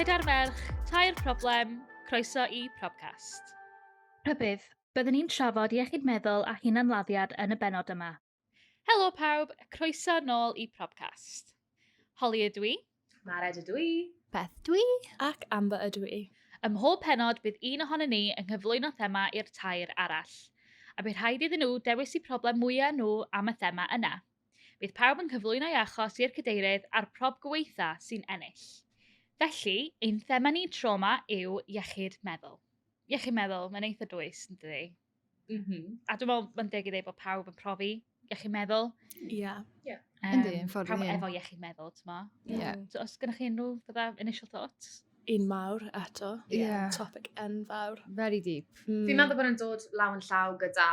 Pedair merch, tair problem, croeso i Probcast. Rhybudd, byddwn ni'n trafod iechyd meddwl a hunanladdiad yn y bennod yma. Helo pawb, croeso nôl i Probcast. Holly ydw i. Mared ydw i. Beth dwi. Ac Amber ydw i. Ym mhob pennod bydd un ohonon ni yn cyflwyno thema i'r tair arall. A bydd rhaid iddyn nhw dewis eu problem mwya nhw am y thema yna. Bydd pawb yn cyflwyno'i achos i'r cadeirydd a'r prob gwaetha sy'n ennill. Felly, ein thema ni tro 'ma yw iechyd meddwl. Iechyd meddwl, mae'n eitha dwys, yn dydi? A dwi'n meddwl mae'n deg i ddeud bod pawb yn profi iechyd meddwl. Ie. Yeah. Yeah. Yndi, yn ffordd Pawb ei hun. efo iechyd meddwl, ti'n mo? Ie. So, os gennych chi unrhyw fatha initial thoughts? Un mawr eto. Ie. Topic enfawr. Very deep. Fi'n meddwl bod yn dod law yn llaw gyda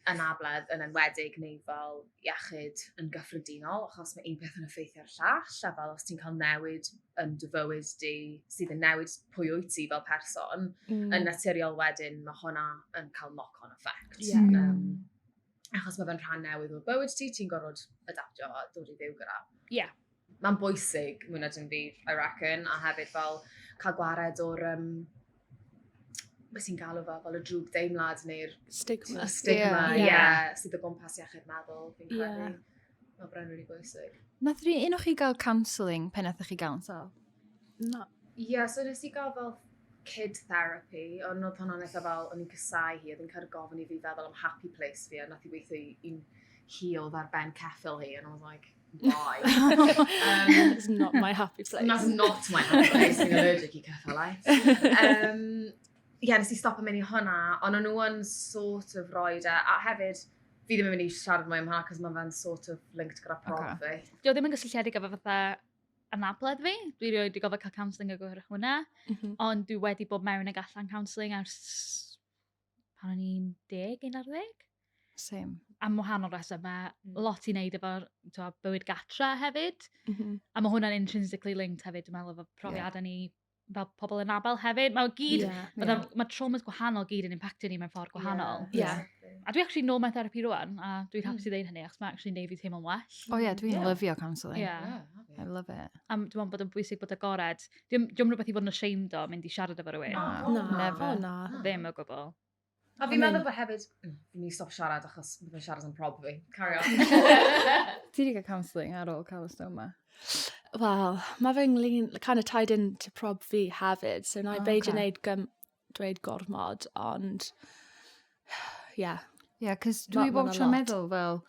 anabledd yn enwedig neu fel iechyd yn gyffredinol, achos mae un peth yn effeithio ar llall, a fel os ti'n cael newid yn dy fywyd di sydd yn newid pwy wyt ti fel person, yn naturiol wedyn mae hwnna yn cael knock-on effect. Ie. Achos mae fe'n rhan newydd o'r bywyd ti, ti'n gorfod adaptio a dod i fyw gyda. Ie. Mae'n bwysig, mwy na dim byd, I reckon, a hefyd fel cael gwared o'r, beth sy'n galw fe, fel y drwg deimlad neu'r Stigma. stigma, Ie. yeah, sydd o gwmpas iechyd meddwl, fi'n credu. Mae bron really bwysig. Nath un o chi gael counselling pen nath chi gael yn sâl? Na. Ie, yeah, so nes i gael fel kid therapy, ond oedd hwnna'n eitha fel, o'n i'n casau hi, oedd hi'n kind of gofyn i fi feddwl am happy place fi, a nath i weithio i'n hi oedd ar ben ceffyl hi, and I was like, why? It's not my happy place. That's not my happy place, fi'n allergic i ceffylau. Yeah, nes i stop yn mynd i hwnna, ond o'n nhw yn sort of roed e, a hefyd, fi ddim yn mynd i siarad mwy am hwnna, cos mae fe'n sort of linked gyda prob fi. Dio ddim yn gysylltiedig efo fatha anabledd fi. Dwi rioed wedi gofod cael counselling o gyfer hwnna. Ond dwi wedi bod mewn ag allan counselling ers pan o'n i'n 10, 11. Same. Am wahanol reswm, mae lot i wneud efo t'mo, bywyd gatra hefyd. A mae hwnna'n intrinsically linked hefyd, dwi'n meddwl, efo profiadau ni fel pobl anabl hefyd. Mae gyd, yeah. Mae traumas gwahanol gyd yn impactio ni mewn ffordd gwahanol. A dwi actually nôl mewn therapi rwan, a dwi'n hapus i ddeud hynny, achos mae actually neud fi teimlo'n well. Oh yeah, dwi'n lyfio counselling. I love it. A dwi'n meddwl bod yn bwysig bod agored. Dwi'n rhywbeth i fod yn ashamed o mynd i siarad efo rhywun. Na. Na. Never. O, na. Ddim o gwbl. A fi'n meddwl bod hefyd, fi'n mynd i stop siarad achos fi'n siarad am prob fi. Carry on. Ti wedi cael counselling ar ôl cael y stoma? Wel, mae fe ynglyn, kind of tied into prob fi hefyd, so na i O, beidio ocê. wneud dweud gormod, ond yeah. Ie, yeah, cos Ma' dwi ma' bob 'na tro'n lot. meddwl fel,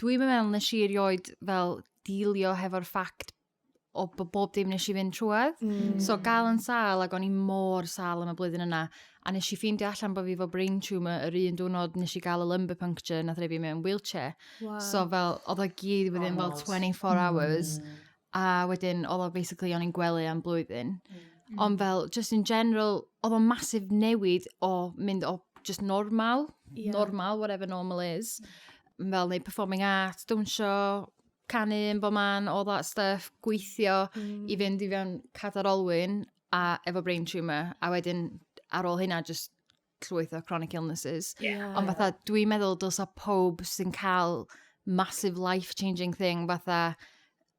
dwi'n meddwl nes i erioed fel dealio hefo'r ffact o bob dim nes i fynd trwedd. So gael yn sâl ac o'n i mor sâl am y blwyddyn yna. A nes i ffeindio allan bod fi efo brain tumour yr un diwrnod nes i gael y lumbar puncture nath rhoi fi mewn wheelchair. So fel, oedd o gyd within fel God. 24 hours. A wedyn, oedd o basically o'n i'n gwely am blwyddyn. Ond fel, just in general, oedd o'n massive newid o mynd o just normal, normal, whatever normal is. Fel neud performing arts, dawnsio, canu yn bob man, all that stuff, gweithio, i fynd i fewn cadar olwyn a efo brain tumour, a wedyn ar ôl hynna just llwyth o chronic illnesses. Ond fatha, dwi'n meddwl dylsa pob sy'n cael massive life-changing thing fatha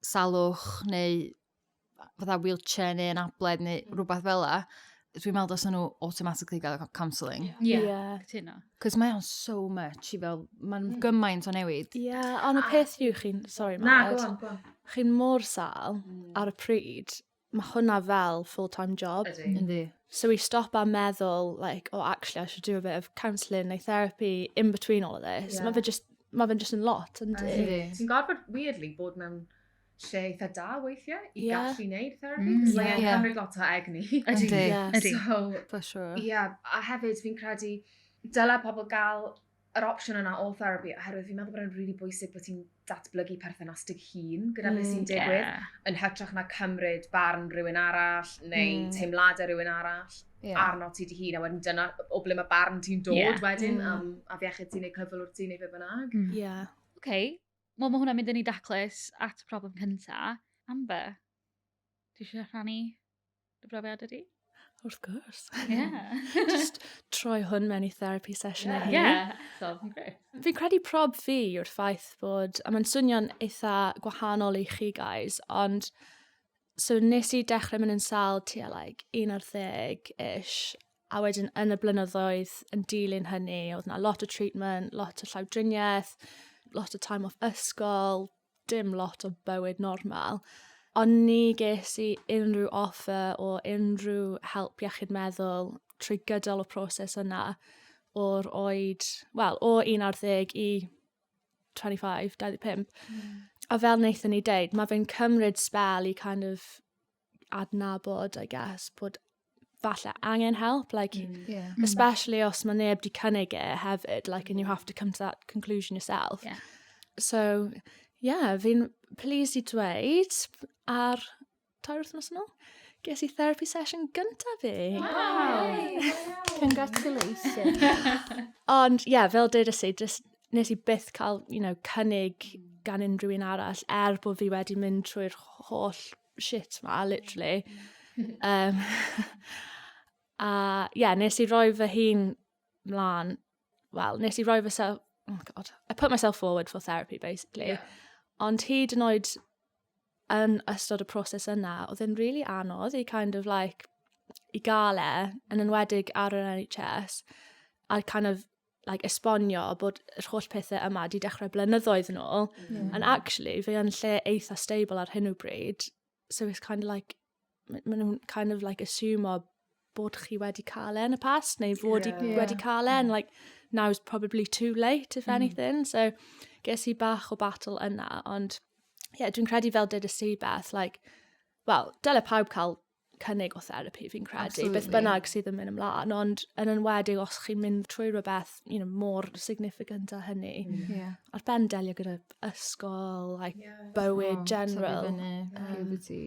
salwch neu fatha wheelchair neu anabledd neu rhywbeth fel la, dwi'n meddwl dylsa nhw automatically gael counselling. Ie, Yeah. cytuno. Cos mae o'n so much i fel, mae'n gymaint o newid. Yeah, ond y peth yw chi'n, sorry Na, Mared, go on, go on. chi'n mor sâl ar y pryd, mae hwnna fel full-time job. Ydy. Yndi. So we stop a meddwl, like, "Oh, actually, I should do a bit of counselling neu therapy in between all of this." Mae fe'n just yn lot, yndi? Yndi. Ti'n gorfod, weirdly, bod mewn lle eitha da weithiau i gallu neud therapy. Cos mae'n cymryd lot o egni. Ydy. Yndi. Yes. Ydy. So, For sure. yeah, a hefyd fi'n credu dyle pobl gael yr opsiwn yna o therapy, oherwydd fi'n meddwl bod e'n really bwysig bod ti'n datblygu perthynas dy hun gyda beth sy'n digwydd, yn hytrach na cymryd barn rhywun arall neu teimladau rhywun arall arno ti dy hun, a wedyn dyna o ble mae barn ti'n dod wedyn am afiechyd ti neu cyflwr ti neu be bynnag. OK, wel mae hwnna'n mynd yn ei daclus at y problem cynta. Amber, ti eisiau rhannu dy brofiad ydi? Wrth gwrs. Just Just troi hwn mewn i therapy session yeah. Yeah, so, great. Fi'n credu prob fi yw'r ffaith bod, a mae'n swnio'n eitha gwahanol i chi guys, ond So nes i dechrau mynd yn sâl tua like 11-ish, a wedyn yn y blynyddoedd yn dilyn hynny, oedd 'na lot o treatment, lot o llawdriniaeth, lot o time off ysgol, dim lot o bywyd normal. Ond ni ges i unrhyw offer o unrhyw help iechyd meddwl trwy gydol y proses yna o'r oed, wel, o 11 i 25, 25. A fel wnaethon ni deud, mae fe'n cymryd spel i kind of adnabod, I guess, bod falle angen help, like, especially os mae neb di cynnig e hefyd, like, and you have to come to that conclusion yourself. So, yeah, fi'n pleased i dweud ar 3 wythnos yn ôl, ges i therapy session gyntaf fi. Wow! Congratulations. Ond, ie, yeah, fel dweud i, just nes i byth cael, cynnig gan unrhyw un arall, er bod fi wedi mynd trwy'r holl shit ma, literally. A, ie, yeah, nes i roi fy hun mlaen, well, nes i roi fy self, oh God, I put myself forward for therapy, basically. Ond hyd yn oed yn ystod y proses yna, oedd e'n really anodd i kind of like, i gael e, yn enwedig ar yr NHS, a kind of like, esbonio bod yr holl pethau yma di dechrau blynyddoedd yn ôl, and actually, fi yn lle eitha stable ar hyn o bryd, so it's kind of like, ma nhw'n kind of like assume bod chi wedi cael e yn y past, neu fod wedi cael e, and like, now is probably too late, if anything. So, ges i bach o battle yna, ond, yeah, dwi'n credu fel dweud y Beth, like, well, dyle pawb cael cynnig o therapy fi'n credu, beth bynnag sydd yn mynd ymlaen, ond yn enwedig os chi'n mynd trwy rhywbeth mor significant â hynny. Ar ben delio gyda ysgol, like, bywyd Oh, general. Tyfu fyny, puberty.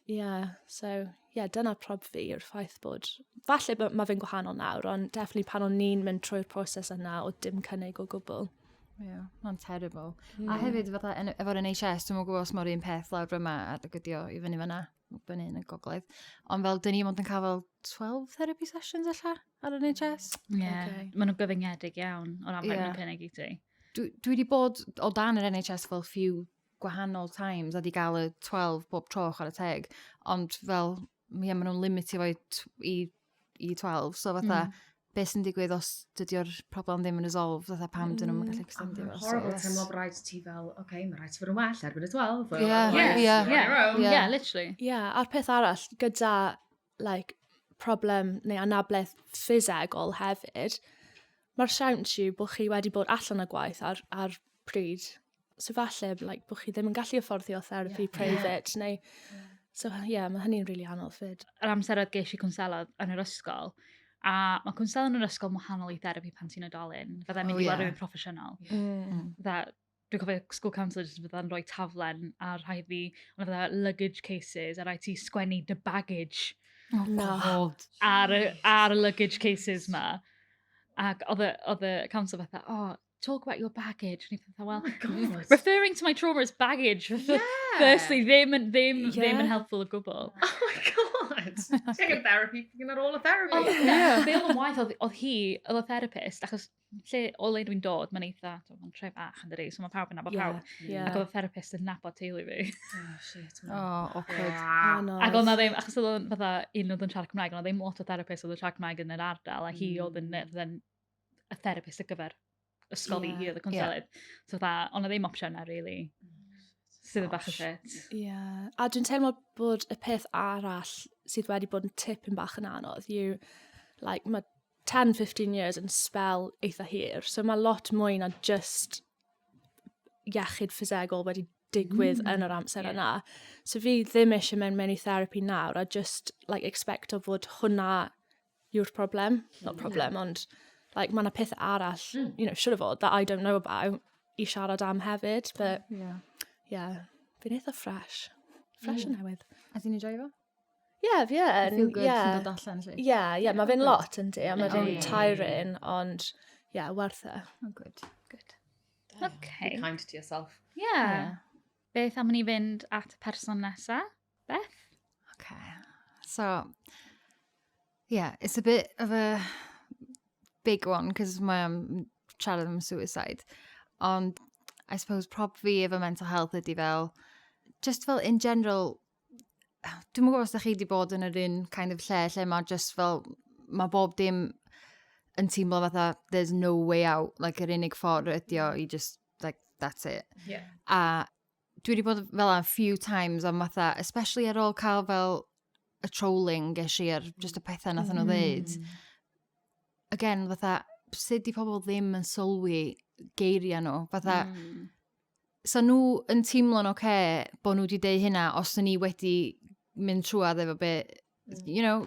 Yeah, so, yeah, dyna prob fi yw'r ffaith bod, falle bod mae fe'n gwahanol nawr, ond definitely pan o'n ni'n mynd trwy'r proses yna o dim cynnig o gwbl. Yeah, mae'n terrible. A hefyd, fatha, efo'r NHS, dwi'n gwybod os mae'r un peth lawr yma, a dydy o i fyny fyna, fyny yn y gogledd. Ond fel, dyn ni mond yn cael fel 12 therapy sessions ella ar yr NHS. Yeah. Maen nhw'n gyfyngedig iawn o ran beth maen nhw'n cynnig i ti. Dwi wedi bod o dan yr NHS fel few gwahanol times a di gael y 12 bob tro chwarae teg. Ond fel, ie, maen nhw'n limitio fo i 12. So fatha, beth sy'n digwydd os dydy'r problem ddim yn resolve, fatha pam dyn nhw'n gallu extendio fo. So horrible teimlo bod rhaid ti fel, oce, okay, mae rhaid ti fod yn well erbyn y 12. Well, otherwise you're on your own. Yeah, literally. Yeah, a'r peth arall, gyda like, problem neu anabledd ffisegol hefyd, mae'r siawns yw bod chi wedi bod allan o gwaith ar pryd. So falle like, bod chi ddim yn gallu afforddio therapy private, neu... So yeah, mae hynny'n really anodd fyd. Yr amser oedd ges i cwnsela yn yr ysgol, a mae cwnsela yn yr ysgol yn wahanol i therapi pan ti'n oedolyn. Fydda'n mynd Oh, i weld rhywun proffesiynol. Fydda, dwi'n cofio school counsellor jyst fydda'n rhoi taflen a rhaid fi, ond fydda luggage cases, a rhaid ti sgwennu dy baggage Oh, No. God. ar y luggage cases ma. Ac oedd y counsellor fatha, "Oh, talk about your baggage." And i fatha, "Well, Oh my God. referring to my trauma as baggage, firstly, ddim yn helpful o gwbl." Oh my God. Taking therapy, fucking ar ôl y therapy. Ond yeah. Be oedd yn waith, oedd hi, oedd y therapist, achos lle o le dwi'n dod, mae'n eitha, mae'n tre bach yn dydi, so mae pawb yn nabod pawb. Ac oedd y therapist yn nabod teulu fi. Oh, shit, man. Oh, awkward. Anodd. Ac oedd na ddim, achos oedd o'n fatha un oedd yn siarad Cymraeg, ond oedd ddim lot o therapist oedd yn siarad Cymraeg yn yr ardal, a hi oedd yn y therapist ar gyfer ysgol fi, hi oedd y cwnselydd. So fatha, ond oedd ddim opsiwn na, really. Sydd yn bach o shit. Yeah. A dwi'n teimlo bod y peth arall sydd wedi bod yn tipyn bach yn anodd yw, like, mae 10-15 years yn spell eitha hir. So mae lot mwy na just iechyd ffisegol wedi digwydd yn yr amser yna. So fi ddim eisiau mynd mewn i therapy nawr a just like, expect o fod hwnna yw'r problem. Not problem, ond like, mae yna peth arall, siwr o fod, that I don't know about i siarad am hefyd. But yeah, fi'n eitha fresh. Fresh mm. newydd. A ti'n enjoy fo? Yeah, fi yn. Feel good sy'n dod allan, lle? Yeah, mae fe'n lot yn di, a mae fe'n Oh, yeah. tiring, ond yeah, werth e. Oh, good. Good. Okay. Be kind to yourself. Yeah. Beth am ni fynd at y person nesa? Beth? Okay. So, yeah, it's a bit of a big one because mae'n siarad am suicide. Ond, I suppose, prob fi efo mental health ydy fel, just fel in general, Dwi'n gwybod os da chi wedi bod yn yr un kind of lle, lle mae just fel, mae bob dim yn teimlo fatha, there's no way out, like, yr unig ffordd ydi o i just, like, that's it. A dwi wedi bod fel a few times, ond fatha, especially ar ôl cael fel y trolling ges i ar just y pethau nath nhw ddeud. Again, fatha, sut di pobl ddim yn sylwi geiriau nhw? Fatha, sa nhw yn teimlo'n oce okay bod nhw wedi deud hynna os ni wedi mynd trwad efo be,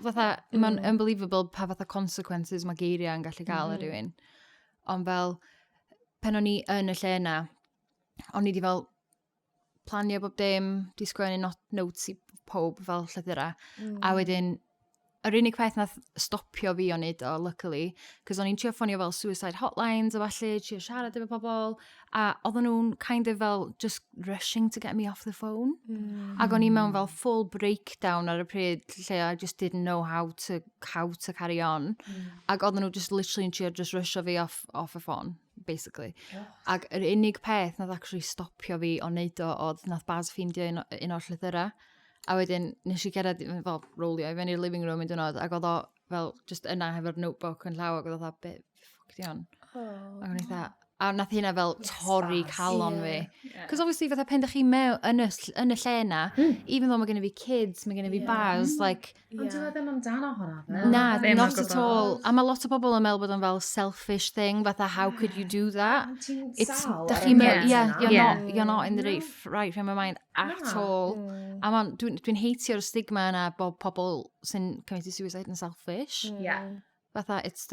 fatha, mae'n unbelievable pa fatha consequences mae geiriau yn gallu gael ar rhywun. Ond fel, pen o'n i yn y lle yna, o'n i wedi fel planio bob dim, di sgwennu not notes i pob fel llythyrau. A wedyn, yr unig peth nath stopio fi o wneud o, luckily, cos o'n i'n trio ffonio fel suicide hotlines a falle, trio siarad efo pobl, a oedden nhw'n kind of fel just rushing to get me off the phone. Ac o'n i mewn fel full breakdown ar y pryd lle I just didn't know how to carry on. Ac oedden nhw just literally yn trio just rusho fi off y ffôn, basically. Ac yr unig peth nath actually stopio fi o wneud o oedd nath Baz ffeindio un o'r llythyrau. A wedyn nes i gerdded fel rolio i fyny i'r living room un diwrnod ac oedd o fel just yna hefo'r notebook yn llaw ac oedd o fatha, be fuck di hon? Oh. Ac o'n i fatha, a nath hynna fel torri Baz. calon fi. Cos obviously fatha pen dych chi mewn yn y lle yna, even though mae gen i fi kids, mae gen i fi Baz, like, Ond dyw e ddim amdano hwnna, ddo. Na, Ddim o not at gwbl. all. A mae lot o bobl yn meddwl bod o'n fel selfish thing, fatha how could you do that? Ond ti'n It's, sâl dych ar chi'n y meddwl, pwynt yeah, yna. you're, not, you're not in the right frame of mind at all. A dwi'n hateio'r stigma yna bod pobl sy'n commit suicide yn selfish. Fatha, it's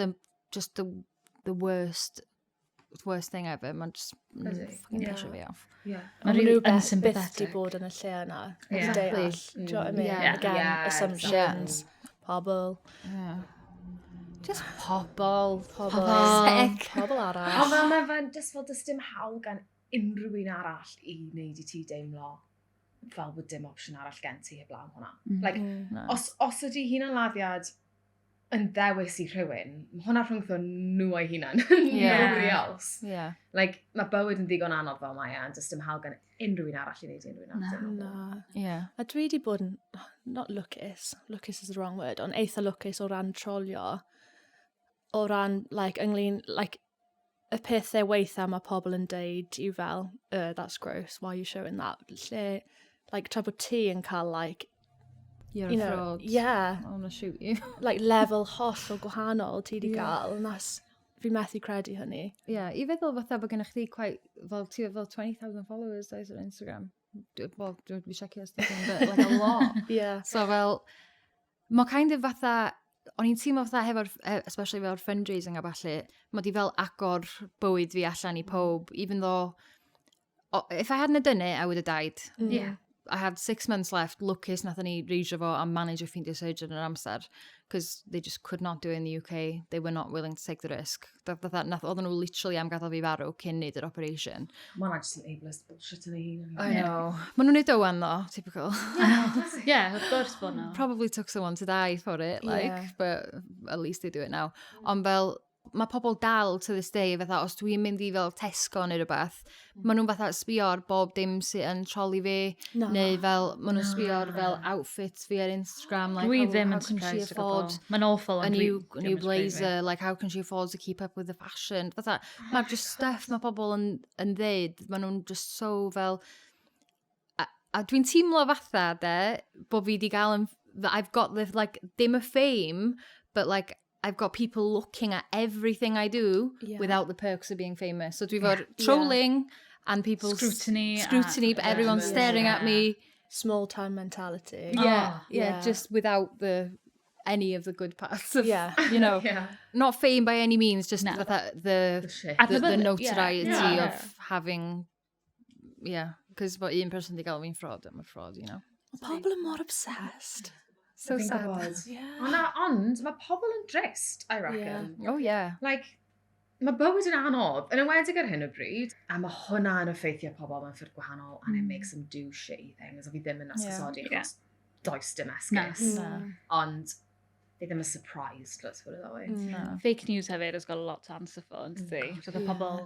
just the worst thing ever. Mae'n just fucking pisio fi off. Mae'n Maen really nhw byth di unsympathetic. bod yn y lle yna. Exactly. Deall. Do you know what I mean? Again, assumptions, pobl, Yeah. Just pobl. pobl, Sick. pobl arall. Ond fel mae fe'n just fel does dim hawl gan unrhyw un arall i wneud i ti deimlo fel bod dim opsiwn arall gen ti heblaw am hwnna. Like, Na. os ydy hunanladdiad yn ddewis i rhywun, mae hwnna rhwngtho nhw a'i hunan, nobody else. Like, mae bywyd yn ddigon anodd fel mae e, and does dim hawl gan unrhyw un arall i wneud i unrhyw un arall. Na. deimlo. Na. A dwi wedi bod yn, not lwcus, lwcus is the wrong word, ond eitha lwcus o ran trolio, o ran, like, ynglyn, like, y pethau weithiau mae pobl yn deud yw fel, "That's gross, why are you showing that?" Lle, like, tra bod ti yn cael, like, You're you a know, fraud. I wanna shoot you. Like, lefel hollol gwahanol ti di gael, and that's, fi methu credu hynny. Yeah, i feddwl fatha bod gennych chdi quite, fel ti fel 20,000 followers does ar Instagram. Wel, dwi'n fi checio stuff, but like a lot. So fel, mae kind of fatha, o'n i'n teimlo fatha hefo'r, especially efo'r fundraising a ballu, mae di fel agor bywyd fi allan i pob, even though, oh, if I hadn't have done it, I would have died. I had 6 months left, lwcus nathon ni raisio fo a manage o ffeindio surgeon yn yr amser, because they just could not do it in the UK. They were not willing to take the risk. Nath, oedden nhw literally am gadael fi farw cyn neud yr operation. Mae hwnna just yn ableist bullshit yn ei hun. I know. Maen nhw'n neud o wan though, typical. Yeah, of course bod nhw. Probably took someone to die for it, like, but at least they do it now. Ond fel, mae pobl dal to this day, fatha, os dwi'n mynd i fel Tesco neu rhywbeth, maen nhw'n fatha sbio ar bob dim sydd yn troli fi, Na. neu fel, maen nhw'n sbio ar fel outfits fi ar Instagram, like, Dwi oh, ddim how yn can she surprised o afford gwbl. Mae'n awful, a ond new dwi ddim yn surprised fi. blazer, like how can she afford to keep up with the fashion? Fatha, mae'r just stuff mae pobl yn ddeud, maen nhw'n just so fel. A dwi'n teimlo fatha, de, bod fi di gael yn, that I've got the, like, dim y fame, but like, I've got people looking at everything I do without the perks of being famous. So dwi fod trolling and people Scrutiny scrutiny, but everyone's staring at me. Small time mentality. Yeah, just without the any of the good parts of, not fame by any means, just No. fatha the The shit. the notoriety of having, yeah, because bod un person di gael fi'n fraud, I'm a fraud. Mae pobl yn mor obsessed. So Fi'n sad. gwybod. Ond na, ond mae pobl yn drist, I reckon. Oh yeah. Like, mae bywyd yn anodd, yn enwedig ar hyn o bryd, a mae hwnna yn effeithio pobl mewn ffyrdd gwahanol, and it makes them do shitty things, a fi ddim yn esgusodi, achos does dim esgus. Na. Ond fi ddim yn surprised, let's put it that way. Na. Fake news hefyd has got a lot to answer for, yn dydi? So the pobl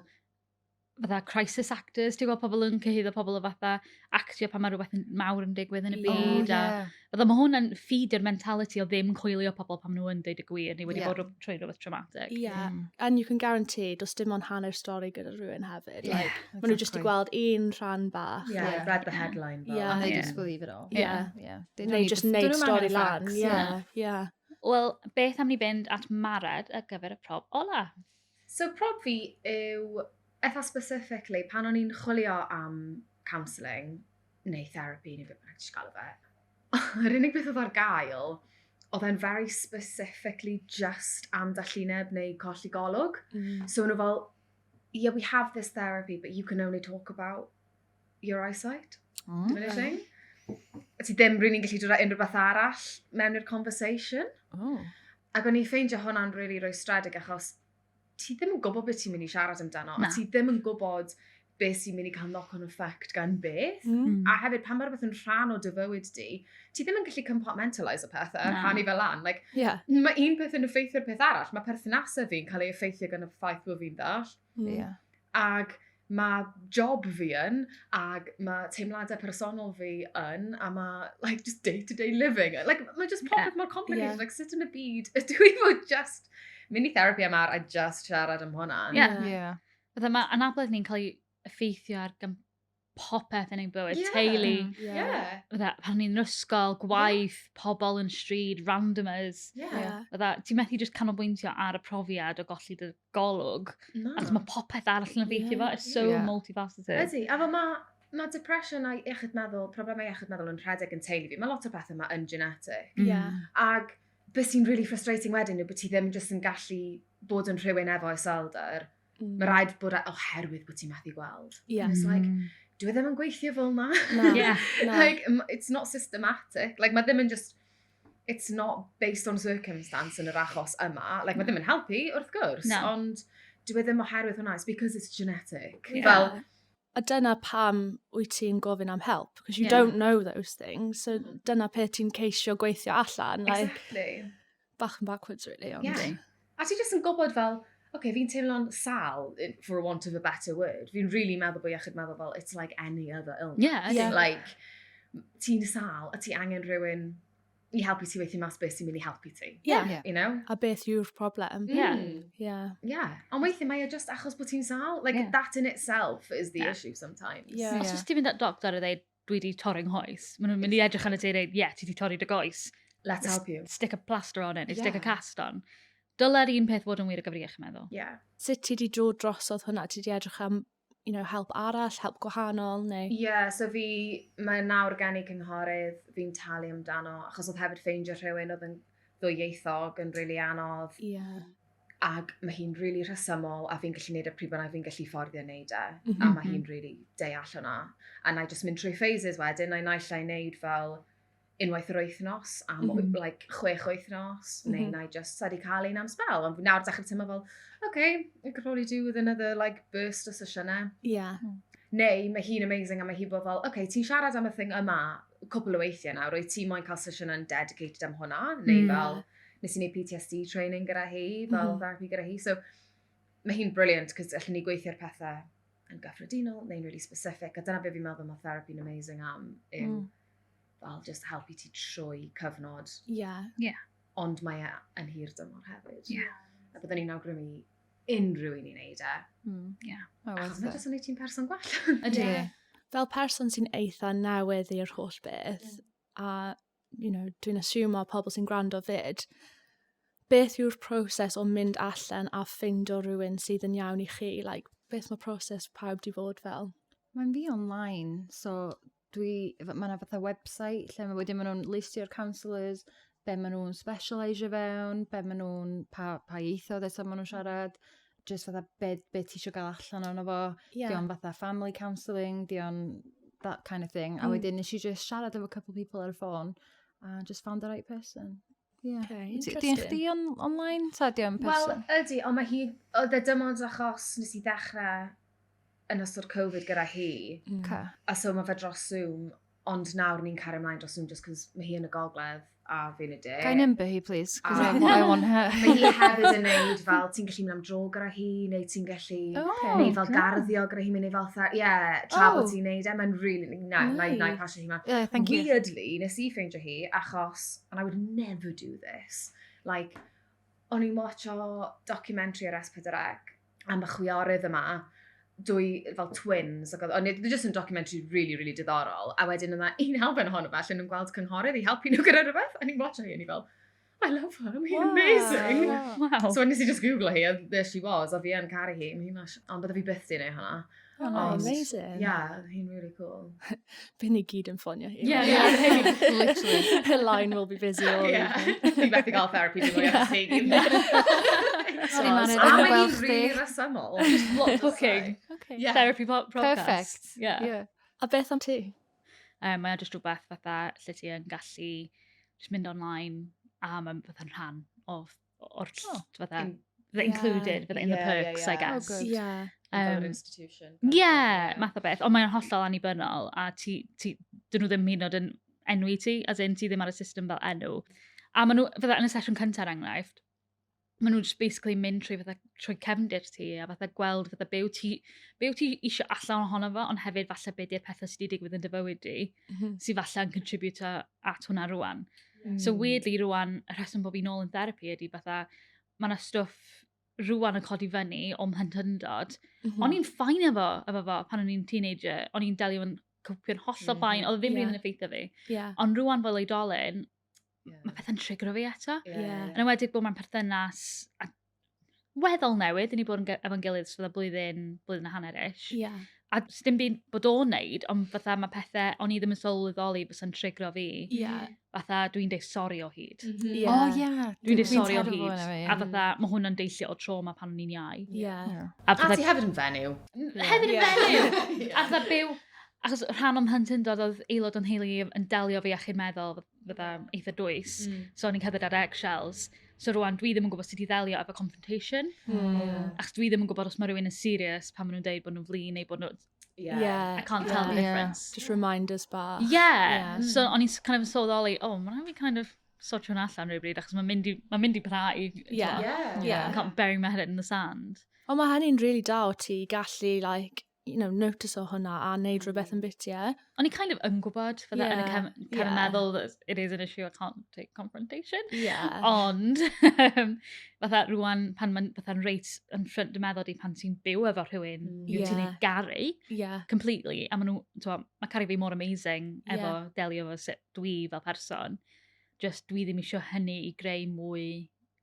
fatha crisis actors, ti'n gweld pobl yn cyhuddo pobl o fatha actio pan mae rhywbeth yn mawr yn digwydd yn y byd. Oh, yeah. A fatha mae hwn yn feed i'r mentality o ddim coelio pobl pan nhw yn dweud y gwir neu wedi yeah. bod trwy rhywbeth traumatic. Yeah. And you can guarantee, does dim ond hanner stori gyda rhywun hefyd. Yeah, like, exactly. Maen nhw just i gweld un rhan bach. Yeah, like, read the headline. Fel. Yeah. And they just believe it all. Yeah. Yeah. They don't Neu just neud stori lan. Yeah, yeah. Wel, beth am ni fynd at Marad ar gyfer y prob ola? So prob fi yw, eitha specifically, pan o'n i'n chwilio am counselling, neu therapy, neu beth bynnag ti'n galw fe, yr unig beth oedd ar gael, oedd e'n very specifically just am dallineb neu colli golwg. So o'n nhw fel, yeah, we have this therapy, but you can only talk about your eyesight. Okay. Thing. A ti ddim rili'n gallu dod â unrhyw beth arall mewn i'r conversation. Oh. Ac o'n i'n ffeindio hwnna'n really rwystredig achos ti ddim yn gwybod beth ti'n mynd i siarad amdano. Na. A ti ddim yn gwybod beth sy'n mynd i cael knock-on effect gan beth. A hefyd, pan mae rhywbeth yn rhan o dy fywyd di, ti ddim yn gallu compartmentalise o pethau, Na. rhannu fel lan. Like, Mae un peth yn effeithio'r peth arall. Mae perthnasau fi'n cael ei effeithio gan y ffaith bod fi'n ddall. Ag mae job fi yn, ag mae teimladau personol fi yn, a mae, like, just day-to-day -day living. Like, mae just popeth yeah. mor complicated. Yeah. Like, sut yn y byd ydw i fod just mynd i therapy am ar a just siarad am hwnna. Yeah. Yeah. Fatha mae anabledd ni'n cael ei effeithio ar gan popeth yn ein bywyd, yeah. teulu, yeah. Fatha, pan ni'n ysgol, gwaith, yeah. pobl yn stryd, randomers. Yeah. Yeah. Fatha, ti'n methu just canolbwyntio ar y profiad o golli dy golwg. No. Achos mae popeth arall yn effeithio yeah. fo. It's so yeah. multifaceted. Ydy, a fel mae ma depression a iechyd meddwl, problemau iechyd meddwl yn rhedeg yn teulu fi. Mae lot o pethau yma yn genetic. Yeah. Ag beth sy'n really frustrating wedyn yw bod ti ddim jyst yn gallu bod yn rhywun efo iselder. Mae rhaid bod e oherwydd bod ti'n methu gweld. Yeah. It's like, dwi e ddim yn gweithio fel na. Na. Yeah. Na. Like, it's not systematic. Like, mae ddim yn just, it's not based on circumstance yn yr achos yma. Like, mae ddim yn helpu, wrth gwrs. No. Ond dwi e ddim oherwydd hwnna. It's because it's genetic. Yeah. Fel, A dyna pam wyt ti'n gofyn am help, because you don't know those things. So dyna peth ti'n ceisio gweithio allan. Like, exactly. Bach yn backwards, really. Ond... Yeah. A ti jyst yn gwybod fel, okay, fi'n teimlo'n sal, for want of a better word. Fi'n really meddwl bod iechyd meddwl fel, it's like any other illness. Yeah, ydy. Yeah. Like, ti'n sal a ti angen rhywun i helpu ti weithio mas beth sy'n mynd i helpu ti. Yeah. Yeah. You know? A beth yw'r problem. Yeah. Yeah. Yeah. Ond weithiau mae e just achos bod ti'n sal. Like, Yeah. that in itself is the Yeah. issue sometimes. Yeah. Os oes ti'n mynd at doctor a dweud, dwi wedi torri'n nghoes, maen nhw'n mynd i edrych arno ti a dweud, yeah, ti wedi torri dy goes. Let's help you. Stick a plaster on it, neu stick a Yeah. cast on. Dyle'r un peth fod yn wir o gyfer iechyd meddwl. Yeah. Sut ti wedi dod drosodd hwnna? Ti wedi edrych am you know, help arall, help gwahanol, neu... Yeah, so fi, mae nawr gen i cynghorydd, fi'n talu amdano, achos oedd hefyd ffeindio rhywun oedd yn ddwyieithog yn rili anodd, Yeah. ac mae hi'n rili rhesymol, a fi'n gallu neud e pryd bynnag fi'n gallu fforddio neud e, Mm a mae hi'n rili deall hwnna. A na i just mynd trwy phases wedyn, na i naill ai neud fel unwaith yr wythnos am mm Mhm. like, 6 wythnos, mm -hmm. neu Mhm. na i just sa di cael un am spel. Ond fi nawr dechrau teimlo fel, okay, I could probably do with another like, burst o sesiynau. Yeah. Neu mae hi'n amazing a mae hi bod fel, okay, ti'n siarad am y thing yma cwpl o weithiau nawr, wyt ti moyn cael sesiwn dedicated am hwnna, neu Mm. fel, nes i wneud PTSD training gyda hi, fel Mhm. therapy gyda hi. So, mae hi'n brilliant, cos allwn ni gweithio'r pethau yn gyffredinol neu'n really specific, a dyna be fi'n meddwl mae therapy'n amazing am, yw fel just helpu ti trwy cyfnod, Yeah. ond mae e yn hir dymor hefyd. Yeah. A byddwn ni'n awgrymu unrhyw un i wneud e, Yeah. Mae'n achos worth mae it. jyst yn neud ti'n person gwell. Ydy. Yeah. Fel person sy'n eitha newydd i'r holl beth, a you know, dwi'n assume pobl sy'n gwrando fyd, beth yw'r proses o mynd allan a ffeindio rhywun sydd yn iawn i chi? Like, beth mae proses pawb di fod fel? Mae'n fi online, so dwi, mae yna fatha website lle mae wedyn maen nhw'n listio'r counsellors, be maen nhw'n specialisio fewn, be maen nhw'n, pa, pa ieithoedd eto maen nhw'n siarad, just fatha be, be ti eisiau gael allan ono fo, Yeah. Di o'n fatha family counselling, di o'n that kind of thing. A wedyn nes i just siarad efo couple of people ar y ffôn a just found the right person. Yeah. Okay, Di interesting. chdi on, online? Ta di o'n Wel, person? ydy, ond mae hi, oedd e dim ond achos nes i ddechrau yn ystod Covid gyda hi, Okay. a so mae fe dros Zoom, ond nawr ni'n cario ymlaen dros Zoom just cos mae hi yn y gogledd, A fi'n y de. Ga i number hi, please, cos I, I want her. Mae hi hefyd yn neud fel, ti'n gallu mynd am dro gyda hi, neu ti'n gallu oh, neud fel garddio gyda hi, neu fel, yeah, tra oh. bod ti'n neud e, mae'n really, na, na, na, i pasio hi ma. Yeah, thank you. Weirdly, nes i ffeindio hi, achos, and I would never do this, like, o'n i'n watcho documentary ar S4C am y chwiorydd yma, dwy fel twins, ac oedd, oedd just yn documentary really, really diddorol, a wedyn yna un elfen ohono fe, lle nhw'n gweld cynghorydd i helpu nhw gyda rhywbeth, a ni'n watcho hi, a ni fel, I love her, mae'n wow. amazing. Wow. So nes i just Google hi, a there she was, a fi yn caru hi, mae'n ond bydde fi byth di neud hwnna. Oh, nice. Amazing. Yeah, hi'n really cool. Bydd ni gyd yn ffonio hi. Yeah, literally. Her line will be busy all yeah. evening. Fi methu gael therapy dwi'n mwy ar teg. Sorry, Manu, A ddim yn mae gweld hi'n chdi. really resymol. Block booking. Okay. Yeah. Therapy podcast. Perfect. Yeah. Yeah. A beth am ti? Mae o just rhywbeth fatha lle ti yn gallu just mynd online a mae'n fatha'n rhan o'r oh, fatha, In- fatha included, fatha in the perks, yeah, I yeah. guess. Oh, good. Yeah. Fel yr institution. Yeah, math o beth. Ond mae'n hollol annibynnol a ti, ti, dyn nhw ddim hyd yn oed yn enwi ti, as in ti ddim ar y system fel enw. A maen nhw, fatha yn y sesiwn cyntaf er enghraifft, maen nhw just basically mynd trwy fatha, trwy cefndir ti a fatha gweld fatha be wyt ti, be wyt ti eisiau allan ohono fo, ond hefyd falle be di'r pethau sydd wedi digwydd yn dy fywyd di, sydd falle yn contributor at hwnna rwan. So weirdly rwan, y rheswm bod fi nôl yn therapi ydy fatha, mae yna stwff rwan yn codi fyny o'm mhlentyndod. O'n i'n fine efo, efo fo pan o'n i'n teenager. O'n i'n delio yn cwpio'n hollol fine. Oedd o ddim Yeah. rili'n effeithio fi. Yeah. Ond rwan fel oedolyn, Yeah. mae pethau'n trigro fi eto. Yeah. Yn enwedig bod mae'n perthynas a weddol newydd, i ni bod yn efo'n gilydd so fatha blwyddyn, blwyddyn a hanner ish. Yeah. A dim byd bod o'n neud, ond fatha mae pethau o'n i ddim yn sylweddoli fysa'n trigro fi. Yeah. Fatha dwi'n deud sori o hyd. Yeah. Oh, yeah. Dwi'n deud sori o terrible hyd. yna fi, A fatha, mae hwnna'n deillio o trauma pan o'n i'n iau. Yeah. Yeah. A A fatha, ti hefyd yn fenyw. hefyd yn Yeah. fenyw! A fatha byw, achos rhan o'm mhlentyndod oedd aelod o'n nheulu i yn delio fi iechyd meddwl fatha eitha dwys. So o'n i'n cerdded ar eggshells. So rwan dwi ddim yn gwybod sut i ddelio efo confrontation. Achos dwi ddim yn gwybod os mae rhywun yn serious pan maen nhw'n deud bod nhw'n flin neu bod nhw... Yeah. Yeah. I can't tell the Yeah. difference. Just reminders bach. Yeah. Yeah. So o'n i'n kind of yn sylweddoli, oh, mae'n rhaid fi kind of sortio hwnna allan rhywbryd, achos mae'n mynd i, mae'n mynd i parhau. Yeah. Yeah. Yeah. I can't bury my head in the sand. Ond mae hynny'n really da o ti gallu, like, you know, notice o hwnna a neud rhywbeth yn bit, yeah? O'n i kind of yn gwybod, fydda yn y Yeah, cefn yeah. meddwl that it is an issue, I can't take confrontation. Yeah. Ond, fatha rwan, pan mae'n fatha'n reit yn ffrynt dy meddwl di pan ti'n byw efo rhywun, mm. yw ti'n ei Yeah. garu Yeah. completely, a maen nhw, t'mo, mae caru fi mor amazing efo Yeah. delio efo sut dwi fel person. Just dwi ddim eisiau hynny i greu mwy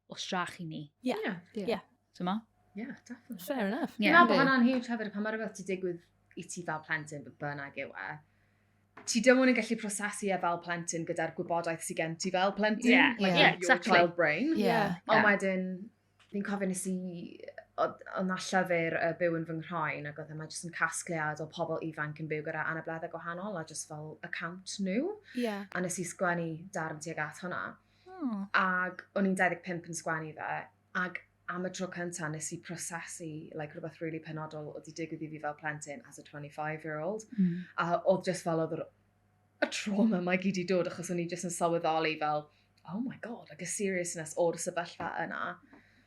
o strach i ni. Yeah. Yeah. Yeah. T'mo? Yeah, definitely. Fair enough. Fi'n Yeah. meddwl bod hwnna'n huge hefyd, pan mae rhywbeth ti digwydd i ti fel plentyn, but bynnag yw e. Ti dim ond yn gallu prosesu e fel plentyn gyda'r gwybodaeth sydd gen ti fel plentyn. Yeah, Like Yeah. yeah, your exactly. child brain. Yeah. Ond Yeah. wedyn, fi'n cofio nes i, oedd 'na llyfr byw yn fy nghroen, ac oedd yma jyst yn casgliad o pobl ifanc yn byw gyda anableddau gwahanol, a just fel account nhw. Yeah. A nes i sgwennu darn tuag at hwnna. Oh. Ag o'n i'n 25 yn sgwennu fe, ag am y tro cyntaf nes i prosesu like, rhywbeth really penodol oedd wedi digwydd i fi fel plentyn as a 25-year-old. A oedd just fel oedd y trauma mae gyd i dod achos o'n i just yn sylweddoli fel, oh my god, like y seriousness o'r sefyllfa yna.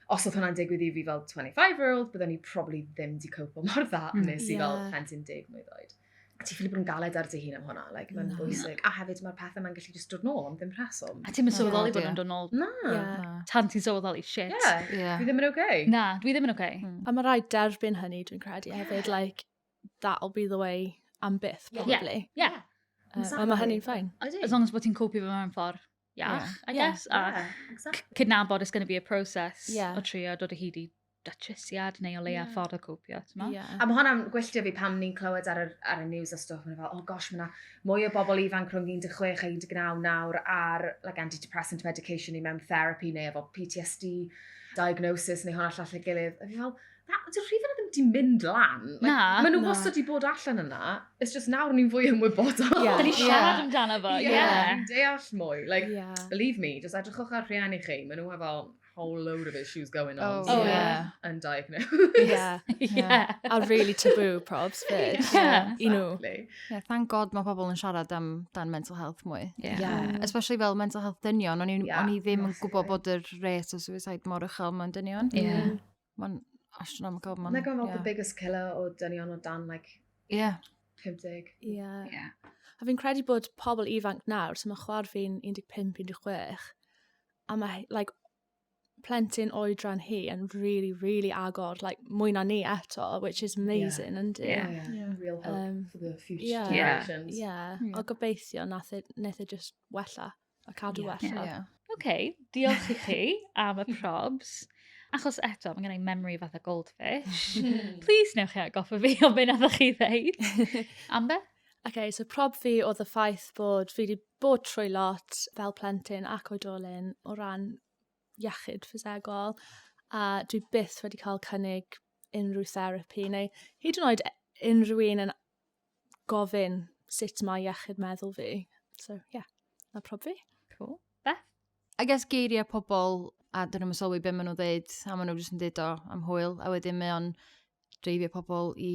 Os oedd hwnna'n digwydd i fi fel 25-year-old, byddwn i probably ddim di cope mor dda nes i fel Yeah. plentyn 10 mlwydd oed. A ti ffili bod yn galed ar dy hun am hwnna, like, mae'n Na. bwysig. A hefyd mae'r pethau mae'n gallu just dod nôl am ddim rheswm. A ti'n mynd sylweddoli bod Yeah. nhw'n dod nôl Na. Yeah. Na. tan ti'n sylweddoli, shit. Yeah. Yeah. Dwi ddim yn okay. Na, dwi ddim yn okay. A mae rhaid derbyn hynny, dwi'n credu hefyd, like, that'll be the way am byth, Yeah. probably. Yeah. A mae hynny'n fine. Ydy. As long as bod ti'n copio fe mewn ffordd iach, I Yeah. guess. A Yeah, exactly. cydnabod it's going to be a process Yeah. o trio dod o hyd i datrysiad neu o leia Yeah. ffordd o copio, ti'n mo? Yeah. A mae hwnna'n gwylltio fi pam ni'n clywed ar y, ar y news a stwff, mae'n fel, oh gosh, mae yna mwy o bobl ifanc rhwng 16 a 19 nawr ar like, antidepressant medication neu mewn therapy neu efo PTSD diagnosis neu hwnna llall ei gilydd. A fi fel, na, dyw'r rhif yna ddim di mynd lan. Like, Na. Maen nhw Na. wastad di bod allan yna. It's just nawr ni'n fwy ymwybodol. Yeah. Da ni siarad Yeah. amdano fo, Yeah. yeah. Ni'n deall mwy. Like, Yeah. believe me, just edrychwch ar rhieni chi. Maen nhw efo whole load of issues going on. Oh, yeah. Undiagnosed. Yeah. Yeah. A really taboo probs fyd. Yeah. You know. Exactly. Yeah, thank God mae pobl yn siarad am dan mental health mwy. Yeah. Yeah. Especially fel mental health dynion, o'n i, Yeah, o'n i ddim yn massively. gwybod bod yr rate o suicide mor uchel mewn dynion. Yeah. Mae'n astronomical. Mae'n, Mae'n gwybod yeah. the biggest killer o dynion o dan like Yeah. 50. Yeah. Yeah. A fi'n credu bod pobl ifanc nawr, so mae chwaer fi'n 15, 16, a mae, like, plentyn oedran hi yn really, really agor, like, mwy na ni eto, which is amazing, yeah. Yndi? Yeah. Yeah. Real hope for the future yeah. Yeah. generations. Yeah. Yeah. A gobeithio nath e, nath e just wella, a cadw wella. Yeah. OK, diolch i chi am y probs. Achos eto, mae gen i memory fatha goldfish. Please newch chi atgoffa fi o beth nathoch chi ddeud. Amber? Okay, so prob fi oedd y ffaith bod fi wedi bod trwy lot fel plentyn ac oedolyn o ran iechyd ffisegol, a dwi byth wedi cael cynnig unrhyw therapi neu hyd yn oed unrhyw un yn gofyn sut mae iechyd meddwl fi. So, yeah, na prob fi. Cool. Beth? I guess geiriau pobl, a dyn nhw'n sylwi be maen nhw'n dweud, a maen nhw jyst yn dweud o am hwyl, a wedyn mae o'n dreifio pobl i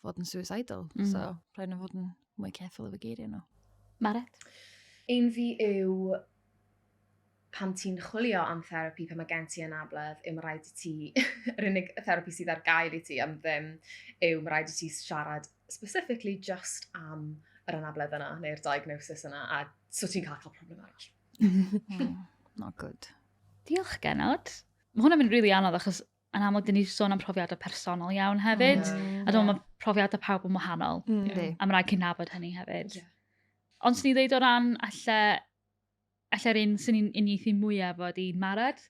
fod yn suicidal. So, rhaid nhw fod yn mwy careful efo geiriau nhw. Maret? Un fi yw pan ti'n chwilio am therapi pan mae gen ti anabledd, yw mae rhaid i ti, yr unig therapi sydd ar gael i ti am ddim, yw mae rhaid i ti siarad specifically just am yr anabledd yna, neu'r diagnosis yna, a so ti'n cael problem arall. Not good. Diolch, Genod. Mae hwnna'n mynd rili anodd achos yn amlwg dyn ni sôn am profiadau personol iawn hefyd. A dwi'n meddwl mae profiadau pawb yn wahanol. Yndi. A mae rhaid cydnabod hynny hefyd. Ie. Ond swn i ddeud o ran alle'r un sy'n ni'n uniaethu mwyaf fod i Mared.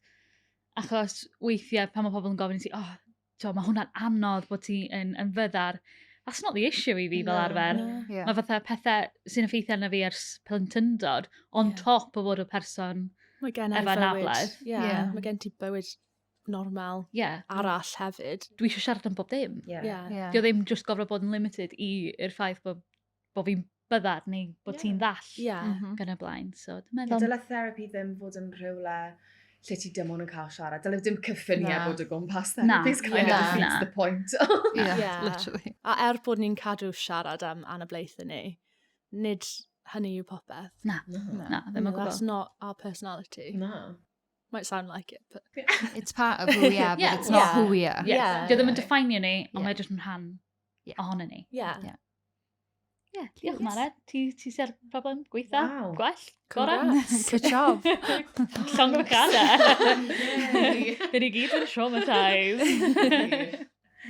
Achos weithiau pan mae pobl yn gofyn i ti, oh, t'o, mae hwnna'n anodd bod ti yn fyddar. That's not the issue i fi fel Na. arfer. Na. Yeah. Mae fatha pethau sy'n effeithio arno fi ers plentyndod, on top o fod y person, Mae gen i Efo fywyd. anabledd. Yeah, Yeah. Mae gen ti bywyd normal arall hefyd. dwi eisiau siarad am bob dim. Yeah. Yeah. Dio ddim just gofro bod yn limited i'r ffaith bod fi'n byddar neu bod ti'n ddall gan y blaen. So, dwi'n Yeah, meddwl... dyle therapi ddim fod yn rhywle lle ti dim ond yn cael siarad. Dyle dim cyffiniau Na. bod o gwmpas Na. therapies kind Na. of defeats Na. the point. Yeah, literally. A er bod ni'n cadw siarad am anablaethau ni, nid hynny yw popeth. Na, Na. na, ddim yn No, that's gwybod. not our personality. Na. Might sound like it, but It's part of who we are, but it's not who we are. Yes. Yeah. Dio ddim yn definio ni, ond Yeah. mae jyst yn rhan ohono ni. yeah. Yeah. Ie, diolch Mared. Ti sy'r problem gweitha? Wow. Gwell? Gorau? Congrats. Good job. Llongyfarchiadau. Yay. Dyn ni gyd yn traumatised.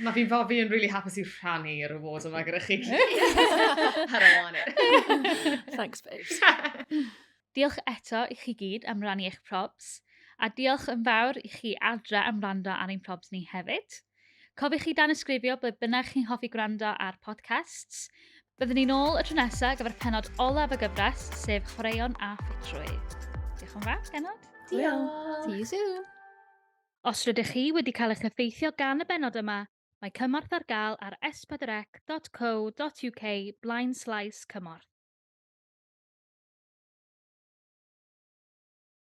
Mae fi'n fel fi yn really hapus i rhannu'r award yma gyda chi. I don't want it. Thanks, babes. Diolch eto i chi gyd am rannu eich probs, a diolch yn fawr i chi adre am wrando ar ein probs ni hefyd. Cofiwch chi danysgrifio ble bynnag chi'n hoffi gwrando ar podcasts. Byddwn ni'n ôl y tro nesaf gyfer penod olaf y gyfres, sef chwaraeon a ffitrwydd. Diolch yn fawr, Genod. Diolch. See you soon. Os rydych chi wedi cael eich effeithio gan y bennod yma, mae cymorth ar gael ar s4c.co.uk blaen slaes cymorth.